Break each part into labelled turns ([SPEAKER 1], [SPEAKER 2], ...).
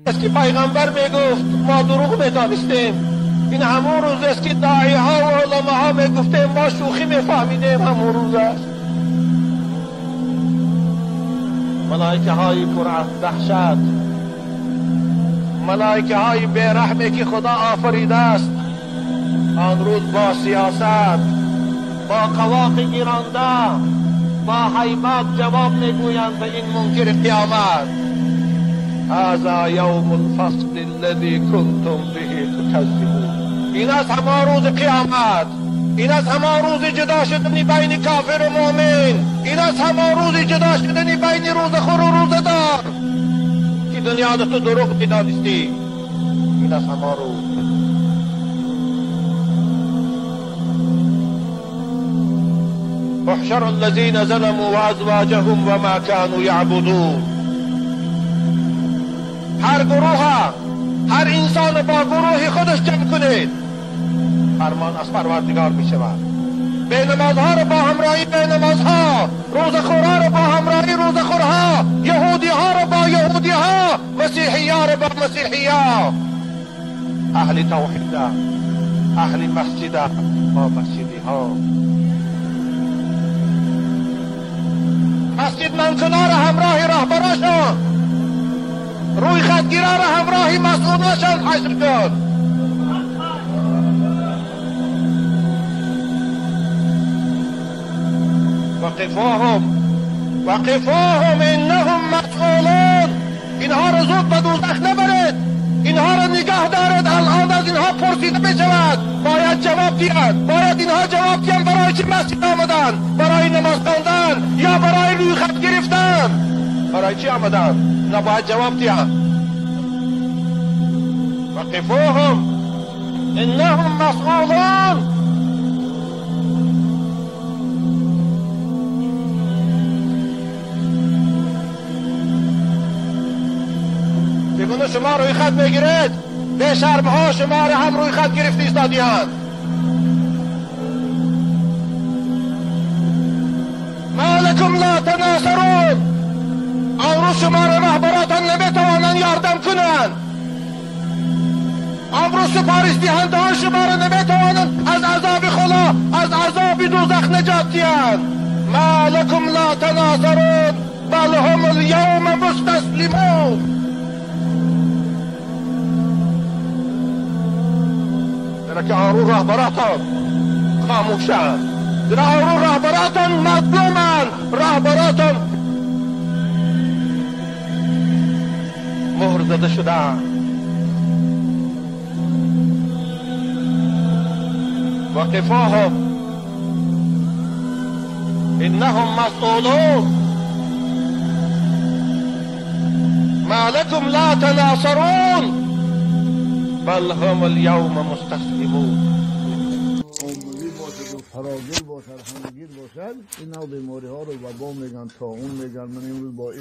[SPEAKER 1] است که پیغمبر میگفت ما دروغ میدانستیم. این همون روز است که داعی ها و علماها میگفتیم ما شوخی میفهمیدیم، همون روز است. ملائکه های پر از دهشت، ملائکه های بیرحمی که خدا آفریده است، آن روز با سیاست، با قواق گیرانده، با هیبت جواب میگویند به این منکر قیامت. هذا یوم الفصل الذي کنتم به تکذبون. این از همان روز قیامت، این از همان روز جدا شدن بین کافر و مؤمن، این از همان روز جدا شدن بین روزخور و روزدار که دنیا تو دروغ میدانستی. این از همان روز. احشروا الذين ظلموا وازواجهم وما كانوا يعبدون. هر گروه، هر انسان با گروه خودش جمع کنید. فرمان از پروردگار می شود. به نمازها رو با همراهی به نمازها، روزخورها رو با همراهی روزخورها، یهودی ها رو با یهودی ها، مسیحی ها رو با مسیحی ها، اهل توحید، اهل مسجد با مسجدی ها. مسجد منکنار همراه راهبراشان، روی خطگیران همراهی مسئولاشان حشر کن. وقفوهم وقفوهم انهم مسئولون. اینها رو زود به دوزخ نبرید، اینها رو نگاه دارد. الان از اینها پرسیده بشود، باید جواب دیند، باید اینها جواب دیند برای چی مسجد آمدن، برای نماز خواندن یا برای روی خط گرفتن، برای چی آمدن؟ نه، باید جواب دیند. وقفوهم انهم مسئولون. چگونه شما روی خط میگیرید؟ به شرمها شما را هم روی خط گرفته ایستادیند. ما لکم لا تناصرون. آن روز شما را رهبراتان نمیتوانند یاردم کنند. آن روز سپارش دهنده ها شما را نمیتوانند از عذاب خدا، از عذاب دوزخ نجات دهند. ما لکم لا تناصرون بل هم الیوم مستسلمون. زیرا که آن روز رهبراتان خاموشند، زیرا آن روز رهبراتان مظلومند، رهبراتان مهر زده شدند. وقفوهم انهم مسئولون. ما لكم لا تناصرون بل هم اليوم مستسلمون.
[SPEAKER 2] عمومی باشد و فراگیر باشد، همگیر باشد، این نوع بیماری ها رو وبا میگن، طاعون میگن. من امروز با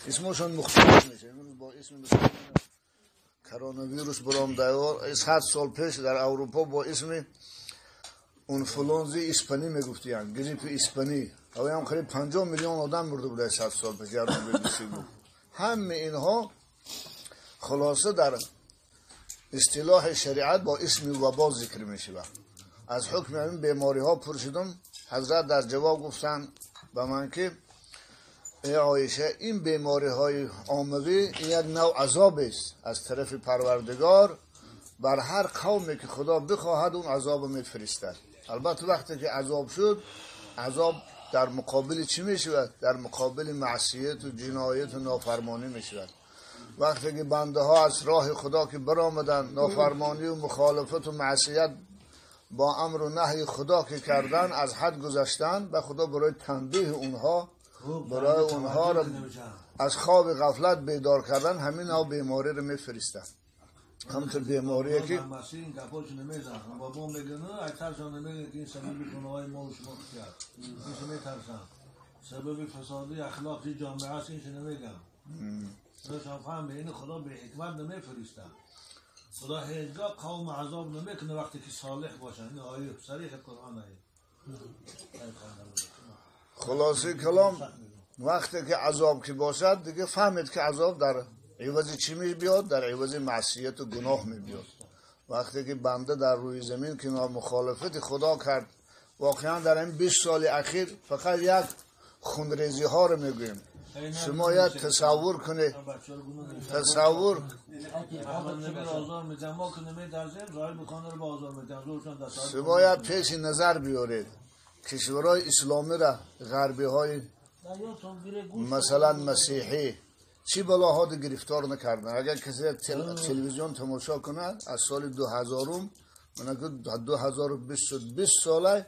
[SPEAKER 2] اسمشون مختلف میشه. امروز با اسم کرونا ویروس برام دیار 100 سال پیش در اروپا با اسم انفلونزی اسپانی میگفتن، گریپ اسپانی. او هم قریب 50 میلیون آدم مرده بوده 100 سال پیش. همه اینها خلاصه در اصطلاح شریعت با اسم وبا ذکر می شود. از حکم این بیماری ها پرسیدم، حضرت در جواب گفتن به من که ای عایشه، این بیماری های عاموی یک نوع عذاب است از طرف پروردگار بر هر قومی که خدا بخواهد اون عذاب میفرستد. البته وقتی که عذاب شد، عذاب در مقابل چی می شود؟ در مقابل معصیت و جنایت و نافرمانی می شود. وقتی که بنده ها از راه خدا که برآمدن، نافرمانی و مخالفت و معصیت با امر و نهی خدا که کردن، از حد گذشتن، و خدا برای تنبیه اونها، برای اونها را از خواب غفلت بیدار کردن، همین ها بیماری رو میفرستن. همونطور بیماریه که
[SPEAKER 3] سبب فسادی اخلاقی جامعه است، اینش نمیگم. فهم این خدا به حکمت نمیفرسته. خدا هیچگاه قوم عذاب نمیکنه وقتی که صالح باشن. این آیه صریح قرآن.
[SPEAKER 2] خلاصه کلام وقتی که عذاب که باشد دیگه فهمید که عذاب در عوض چی می بیاد؟ در عوض معصیت و گناه می بیاد. وقتی که بنده در روی زمین که مخالفت خدا کرد، واقعا در این 20 سال اخیر فقط یک خونریزی ها رو میگوییم. شما یک تصور کنید، تصور شما یک پیش نظر بیارید کشورهای اسلامی را، غربی های مثلا مسیحی چی بلاها گرفتار نکردن. اگر کسی تلویزیون تماشا کنه از سال 2000، من 2020 ساله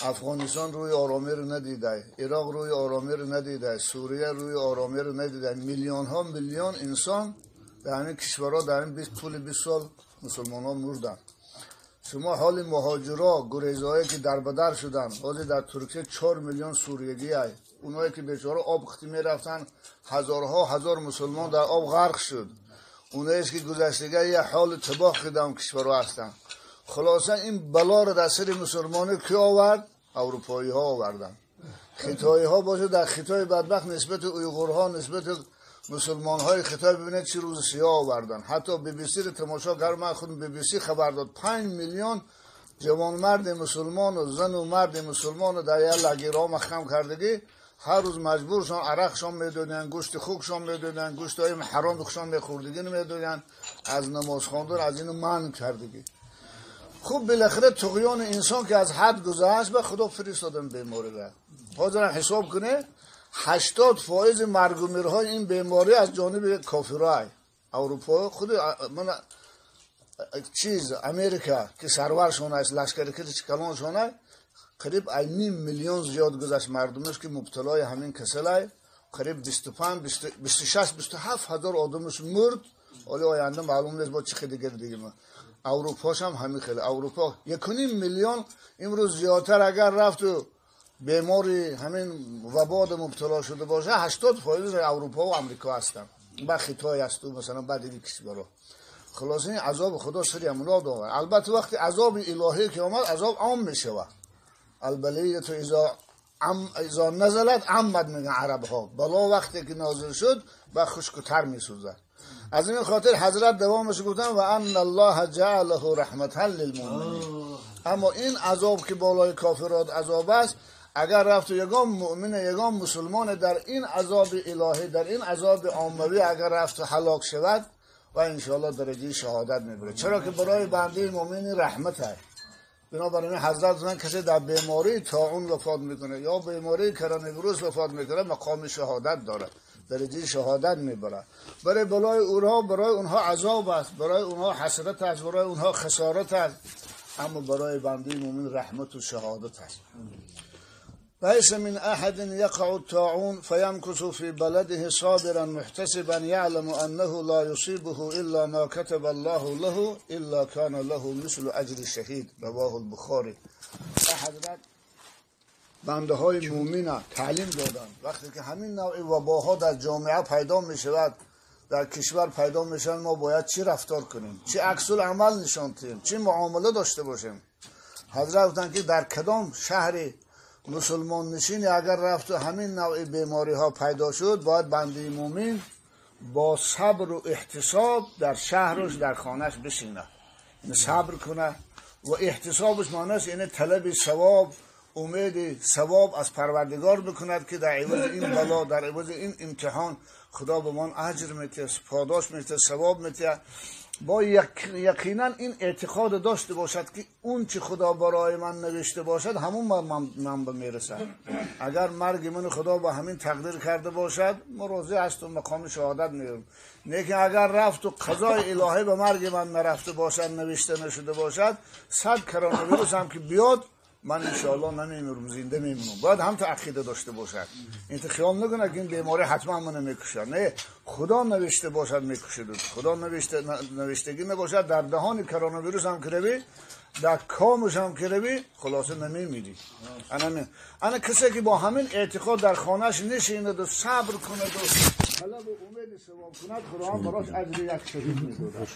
[SPEAKER 2] افغانستان روی آرامی رو ندیده، عراق روی آرامی رو ندیده، سوریه روی آرامی رو ندیده. میلیون ها میلیون انسان در همین کشورها در این طول 20 سال مسلمان ها مردن. شما حال مهاجرا، گریزهایی که در بدر شدن، حاضر در ترکیه 4 میلیون سوریگی های، اونایی که بیچاره آب ختی میرفتن، هزارها هزار مسلمان در آب غرق شد. اونایی که گذشتگی یه حال تباه کردن کشورها هستن. خلاصه این بلا رو در سر مسلمانی کی آورد؟ اروپایی ها آوردن. خطایی ها باشه، در خطای بدبخت نسبت اویغورها، نسبت مسلمان های خطای ببینید چه روز سیاه آوردن. حتی بی بی سی رو تماشا کرد، من خودم بی بی سی خبر داد 5 میلیون جوان مرد مسلمان و زن و مرد مسلمان رو در یک لگیرها مخم کردگی، هر روز مجبورشان عرقشان میدادن، گوشت خوکشان میدادن، گوشت های حرام خوشان میخوردگی نمیدادن، از نماز خواندن از اینو منع کردگی. خوب بالاخره طغیان انسان که از حد گذشت به خدا فرستادن بیماری را. حاضر حساب کنه 80% مرگ و میرهای این بیماری از جانب کافرای اروپا، خود من چیز امریکا که سرورشون است، لشکر که کلانشون است، قریب 1.5 میلیون زیاد گذشت مردمش که مبتلای همین کسلای، قریب 25 26 27 هزار آدمش مرد. حالا آینده معلوم نیست با چه دیگه دیگه. اروپاش هم همین خیلی، اروپا 1.5 میلیون امروز زیادتر اگر رفت و بیماری همین وبا مبتلا شده باشه، 80% اروپا و امریکا هستن، با خطای هست و مثلا بعد دیگه کسی برا. خلاصه این عذاب خدا سری همونا آورد. البته وقتی عذاب الهی که آمد، عذاب عام میشه. البلیه اذا نزلت عمد میگن عرب ها، بلا وقتی که نازل شد با خشک و تر میسوزد. از این خاطر حضرت دوامش گفتن و ان الله جعله رحمتا للمؤمنین. اما این عذاب که بالای کافرات عذاب است، اگر رفت یگان مؤمن یگان مسلمان در این عذاب الهی، در این عذاب عاموی اگر رفت هلاک شود و انشاءالله درجه شهادت میبره، چرا که برای بنده مؤمن رحمت است. بنابراین حضرت من کسی در بیماری طاعون وفات میکنه یا بیماری کروناویروس وفات میکنه، مقام شهادت داره، درجه شهادت میبره. برای بلای اونها، برای اونها عذاب است، برای اونها حسرت است، برای اونها خسارت است، اما برای بنده مؤمن رحمت و شهادت است. ليس من أحد يقع الطاعون فيمكث في بلده صابرا محتسبا يعلم أنه لا يصيبه إلا ما كتب الله له إلا كان له مثل أجر الشهيد. رواه البخاري. حضرت بنده های مؤمن تعلیم دادن وقتی که همین نوع وباها در جامعه پیدا می شود، در کشور پیدا می شود، ما باید چی رفتار کنیم، چی عکس العمل نشان دهیم، چی معامله داشته باشیم. حضرت گفتند که در کدام شهر مسلمان نشین اگر رفت و همین نوع بیماری ها پیدا شد، باید بنده مؤمن با صبر و احتساب در شهرش، در خانهش بشینه، یعنی صبر کنه و احتسابش معناش یعنی طلب ثواب، امید ثواب از پروردگار بکند که در عوض این بلا، در عوض این امتحان خدا به من اجر میده، پاداش میده، ثواب میده. با یقینا این اعتقاد داشته باشد که اون چه خدا برای من نوشته باشد همون من به میرسد. اگر مرگ من خدا با همین تقدیر کرده باشد، من راضی هستم، مقام شهادت میرم. لیکن اگر رفت و قضای الهی به مرگ من نرفته باشد، نوشته نشده باشد، 100 کروناویروس هم که بیاد من انشاءالله نمیمیرم، زنده میمونم. باید هم تا عقیده داشته باشد، این خیال نکنه که این بیماری حتما منو میکشه. نه، خدا نوشته باشد میکشه. خدا نوشتگی نباشد، در دهان کروناویروس هم که روی، در کامش هم که روی، خلاصه نمیمیری. انا کسی که با همین اعتقاد در خانهش نشیند و صبر کند و طلب و امید ثواب کند، خدا هم براش اجر یک شهید میدهد.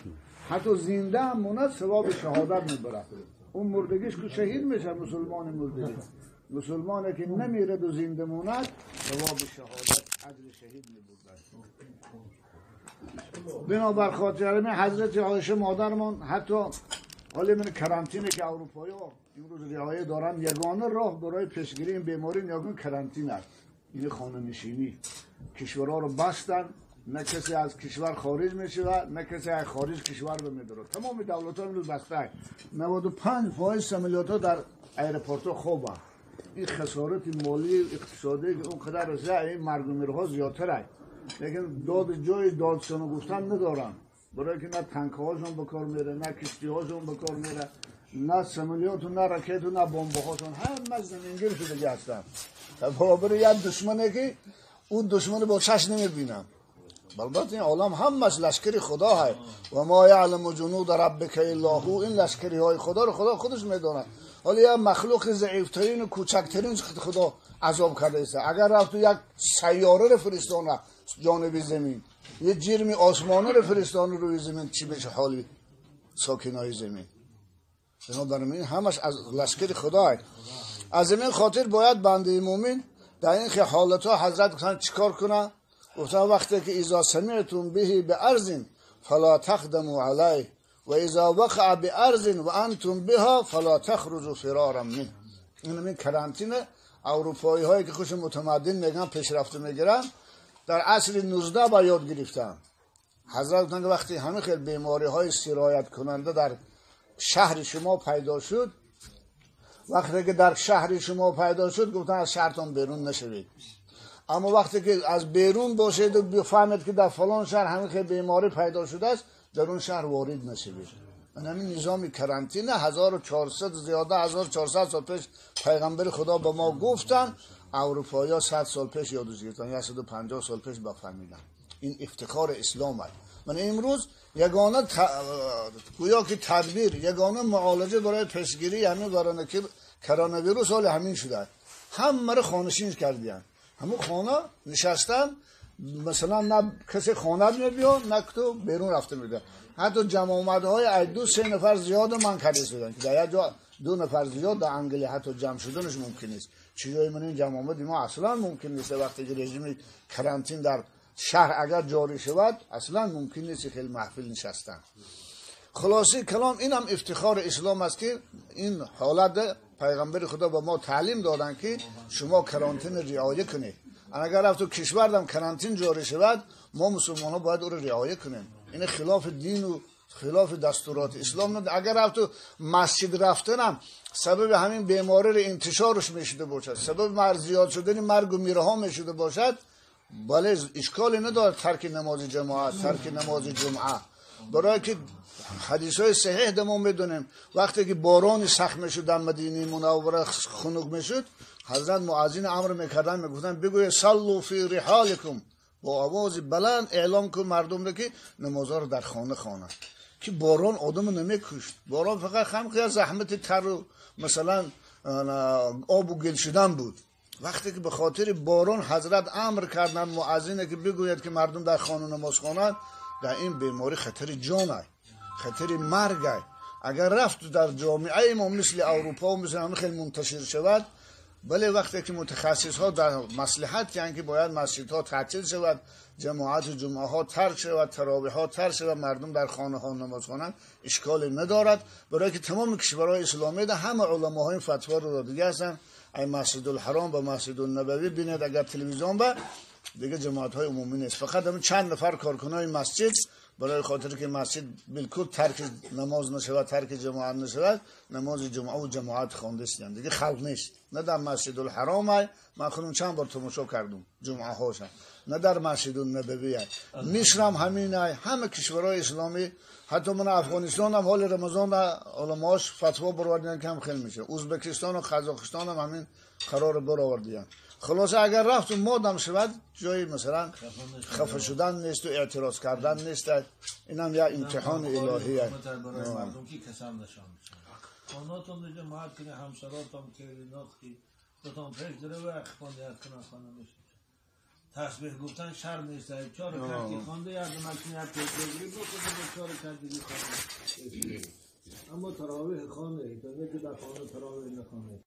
[SPEAKER 2] حتی زنده هم ماند ثواب شهادت میبرد. اون مردگیش که شهید میشه، مسلمان مردگی. مسلمانی که نمیرد و زنده موند ثواب شهادت اجر شهید میبرد. بنابر خاطر حضرت عایشه مادرمان حتی حالا من کرانتینه که اروپایی ها امروز رعایت دارن، یگانه راه برای پیشگیری این بیماری یگانه کرانتین است، این خانه نشینی. کشورها رو بستن، نه کسی از کشور خارج میشه و نه کسی از خارج کشور به میداره. تمام دولت ها امروز بسته. 95% سملیات ها در ایرپورت ها خوبن. این خسارت مالی اقتصادی که اونقدر رسه این مرگ و میرها زیادتر است، لیکن داد جای دادشان گفتن ندارن، برای که نه تانک هاشون به کار میره، نه کشتی هاشون به کار میره، نه سملیات و نه راکت و نه بمب هاشون، همه زمینگیر شده هستن. برابر یک دشمنه که اون دشمن با چشم نمیبینم. البته این عالم همش لشکری خدا هست و ما یعلم جنود ربک الا هو. این لشکری های خدا رو خدا خودش میدونه. حالا یه مخلوق ضعیفترین و کوچکترین خدا عذاب کرده است. اگر رفت یک سیاره رو فرستانه جانب زمین، یه جرم آسمانی رو فرستانه روی زمین، چی بشه حالی ساکنای زمین؟ بنابراین همش از لشکر خدا است. از این خاطر باید بنده مومن در این حالت ها حضرت گفتن چیکار کنه؟ گفتن وقتی که اذا سمعتم به بارض فلا تقدموا علیه و اذا وقع بارض و انتم بها فلا تخرجوا فرارا منه. این کرانتین اروپایی هایی که خوش متمدن میگن پیشرفته میگیرن در عصر 19 با یاد گرفتن. حضرت گفتن که وقتی همه خیلی بیماری های سرایت کننده در شهر شما پیدا شد، وقتی که در شهر شما پیدا شد گفتن از شهرتان بیرون نشوید. اما وقتی که از بیرون باشید و بفهمید که در فلان شهر همین خیلی بیماری پیدا شده است، در اون شهر وارد نشوید. من همین نظام کرانتین 1400 زیاده 1400 سال پیش پیغمبر خدا به ما گفتن، اروپایی‌ها 100 سال پیش یادش گرفتن، 150 سال پیش بفهمیدن. این افتخار اسلام است. من امروز یگانه گویا که تدبیر، یگانه معالجه برای پیشگیری همین کرونا ویروس حال همین شده. همه رو خانه‌نشین کردن. همون خانه نشستن، مثلا نه کسی خانه میاد نه تو بیرون رفته میده. حتی جمع آمدهای از 2-3 نفر زیاد من کرده شدن که در یک جا 2 نفر زیاد در انگلی حتی جمع شدنش ممکن نیست. چیزای من این جمع آمد ما اصلا ممکن نیست. وقتی که رژیم کرانتین در شهر اگر جاری شود اصلا ممکن نیست خیلی محفل نشستن. خلاصه کلام اینم افتخار اسلام است که این حالت پیغمبر خدا به ما تعلیم دادن که شما کرانتین رعایت کنید. اگر رفت تو کشور دم کرانتین جاری شود، ما مسلمان ها باید او رو رعایت کنیم. این خلاف دین و خلاف دستورات اسلام نه. اگر رفت تو مسجد رفتنم سبب همین بیماری رو انتشارش میشده باشد، سبب مرگ زیاد شدن مرگ و میرها میشده باشد، بله اشکالی نداره ترک نماز جماعت، ترک نماز جمعه. برای که حدیث های صحیح دمون میدونیم وقتی که باران سخت میشد در مدینه منوره خنک میشد، حضرت مؤذن امر میکردن، میگفتن بگوی صلوا فی رحالکم، با آواز بلند اعلام کن مردم رو که نمازها رو در خانه خوانند. که باران آدم نمیکشت، باران فقط خم زحمت تر و مثلا آب و گل شدن بود. وقتی که به خاطر باران حضرت امر کردن مؤذن که بگوید که مردم در خانه نماز خوانند، در این بیماری خطر جان، خطر مرگ. اگر رفت در جامعه ما مثل اروپا و مثل همه خیلی منتشر شود، ولی وقتی که متخصص ها در مصلحت یعنی که باید مسجد ها تعطیل شود، جماعت جمعه ها ترک شود، تراویح ها ترک شود، مردم در خانه ها نماز خوانند، اشکالی ندارد. برای که تمام کشورهای اسلامی ده همه علماهای فتوا رو داده هستند. ای مسجد الحرام و مسجد النبوی ببینید اگر تلویزیون با دیگه جماعت های عمومی نیست، فقط همین چند نفر کارکنای مسجد برای خاطر که مسجد بالکل ترک نماز نشود، ترک جماعت نشود، نماز جمعه و جماعت خوانده شدن دیگه خلق نیست. نه در مسجد الحرام های، من خودم چند بار تماشا کردم جمعه هاشم، نه در مسجد النبوی های، مصر هم همین های، همه کشورهای اسلامی، حتی من افغانستان هم حال رمضان علماش فتوا برآوردن که هم خیلی میشه، ازبکستان و قزاقستان هم همین قرار برآوردن. خلاصه اگر رفت و مادم شود جایی مثلا خفه شدن نیست و اعتراض کردن نیست، اینم یه امتحان الهی است.
[SPEAKER 3] مردم کی کسان نشان خاناتون دیگه جماعت کنه، همسراتون که نخی دوتان پیش داره و خانه کنه خانه میشه. تسبیح گفتن شرم نیست. چهار رکعت خوانده یا دو رکعت دیگه بخونه، چهار رکعت دیگه خوانده. اما تراویح خانه، تا که در خانه تراویح نخوانه.